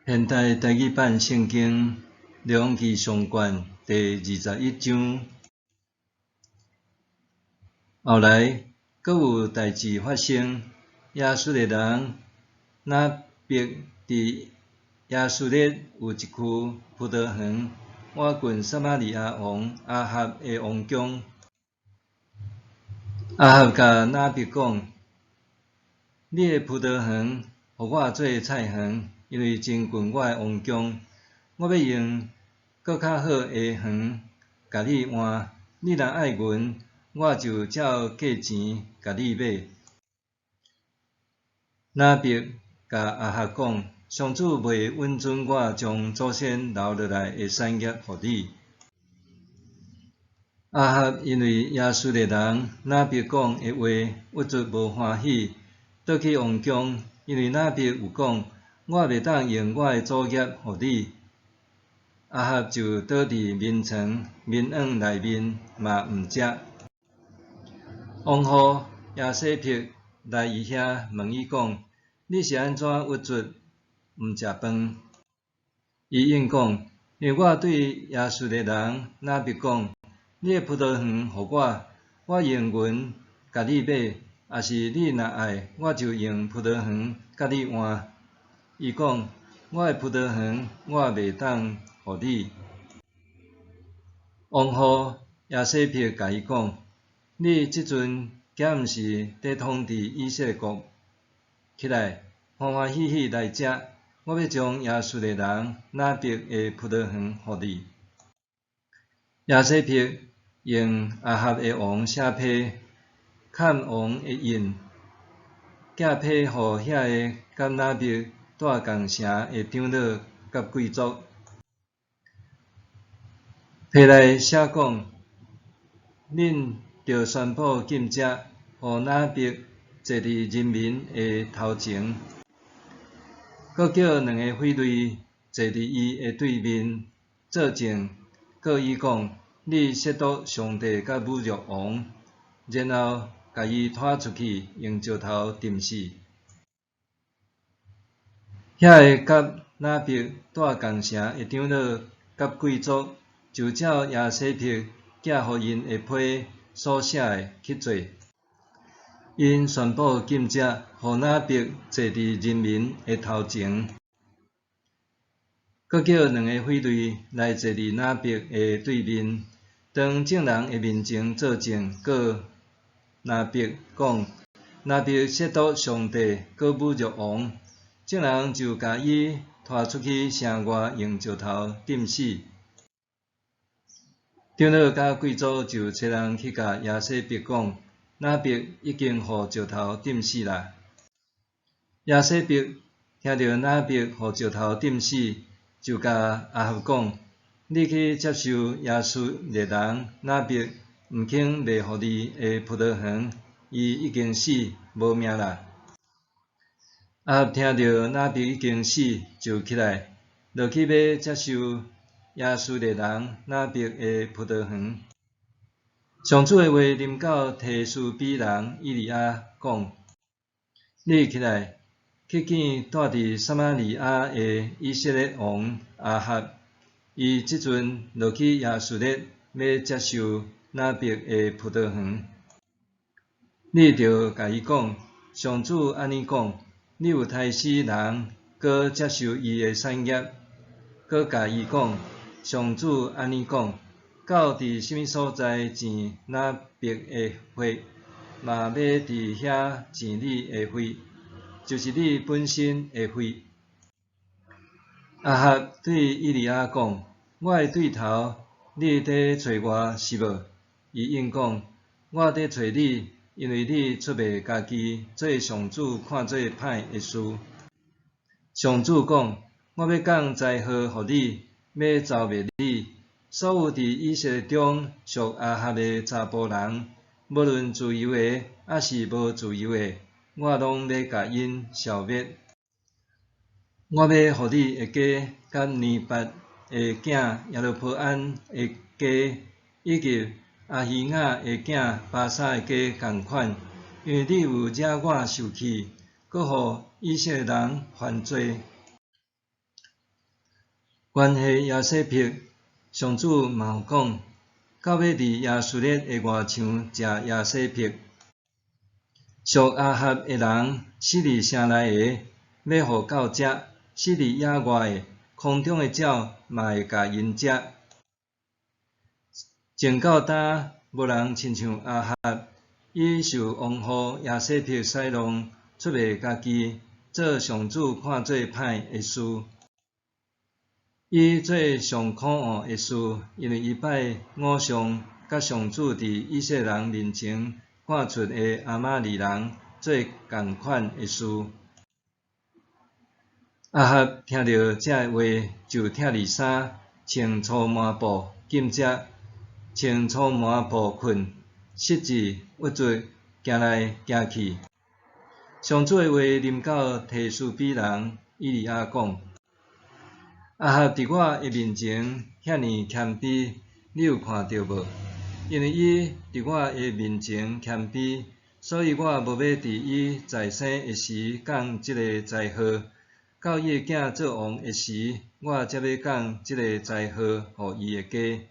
現代台語版聖經列王紀上卷第21章。後來，閣有代誌發生，耶斯列人拿伯佇耶斯列有一區葡萄園，倚近撒瑪利亞王亞哈的王宮。亞哈共拿伯講：你的葡萄園，予我做菜園，因為真近我的王宮，我欲用閣較好的園共你換。你若愛銀，我就照價錢共你買。拿伯共亞哈講：上主袂允准我將祖先留落來的產業予你。亞哈因為耶斯列人拿伯講的話，鬱卒無歡喜，倒去王宮，因為拿伯有講：我袂當用我的祖業予你。亞哈就倒佇眠床，眠盹內面嘛毋食。王后耶洗別來伊遐問伊講：你是按怎鬱卒毋食飯？伊應講：因為我對耶斯列人拿伯講：你的葡萄園予我，我用銀共你買；抑是你若愛，我就用葡萄園共你換。伊講：我的葡萄園我袂當予你。王后耶洗別共伊講：你這陣敢毋是佇統治以色列國？起來，歡歡喜喜來食，我欲將耶斯列人拿伯的葡萄園予你。耶洗別用亞哈的王寫批，崁王的印，寄批予遐个佮拿伯蹛仝城的長老佮貴族。批內寫講：恁著宣布禁食，予拿伯坐佇人民的頭前，閣叫兩个匪類坐佇伊的對面，做證告伊講：你褻瀆上帝佮侮辱王，然後共伊拖出去，用石頭擲死。遐个佮拿伯蹛仝城的長老佮貴族，就照耶洗別寄予𪜶的批所寫的去做。𪜶宣布禁食，予拿伯坐佇人民的頭前，閣叫兩个匪類來坐佇拿伯的對面，當眾人的面前做證，告拿伯講：拿伯褻瀆上帝，閣侮辱王。眾人就共伊拖出去城外，用石頭擲死。長老佮貴族就差人去共耶洗別講：拿伯已經予石頭擲死啦。耶洗別聽著拿伯予石頭擲死，就共亞哈講：你去接受耶斯列人拿伯毋肯賣予你的葡萄園，伊已經死，無命啦。亞哈聽著拿伯已經死，就起來，落去欲接受耶斯列人拿伯的葡萄園。上主的話臨到提斯比人以利亞講：你起來，去見蹛佇撒瑪利亞的以色列王亞哈，伊這陣落去耶斯列，欲接受拿伯的葡萄園。你著共伊講：上主按呢講，你有刣死人，閣接受伊的產業，閣共伊講：上主按呢講，到佇啥物所在濺拿伯的血，嘛欲佇遐濺你的血，就是你本身的血。亞哈對以利亞講：我的對頭，你佇揣我是無？伊應講：我佇揣你，因為你出賣家己，做上主看做歹的事。上主講：我欲降災禍予你，欲誅滅你。所有佇以色列中屬亞哈的查埔人，無論自由的，抑是無自由的，我攏欲共𪜶消滅。我欲予你的家，佮尼八的囝耶羅波安的家，以及亞希雅的囝巴沙的家仝款，因為你有惹我受氣，閣予以色列人犯罪。關係耶洗別，上主嘛有講，到欲佇耶斯列的外牆食耶洗別。屬亞哈的人死佇城內的，欲予狗食；死佇野外的，空中的鳥嘛會共𪜶食。直到今，無人親像亞哈，伊受王后耶洗別使弄，出賣家己，做上主看做歹的事。伊做上可惡的事，因為伊拜偶像，佮上主佇以色列人面前趕出的亞瑪力人做仝款的事。亞哈聽著這話，就拆離衫，穿粗麻布禁食，穿粗麻布睏，實際鬱卒行來行去。上主的話臨到提斯比人以利亞講：亞哈佇我的面前遐爾謙卑，你有看著無？因為伊佇我的面前謙卑，所以我無欲佇伊在生的時降這個災禍；到伊的囝做王的時，我才欲降這个災禍予伊的家。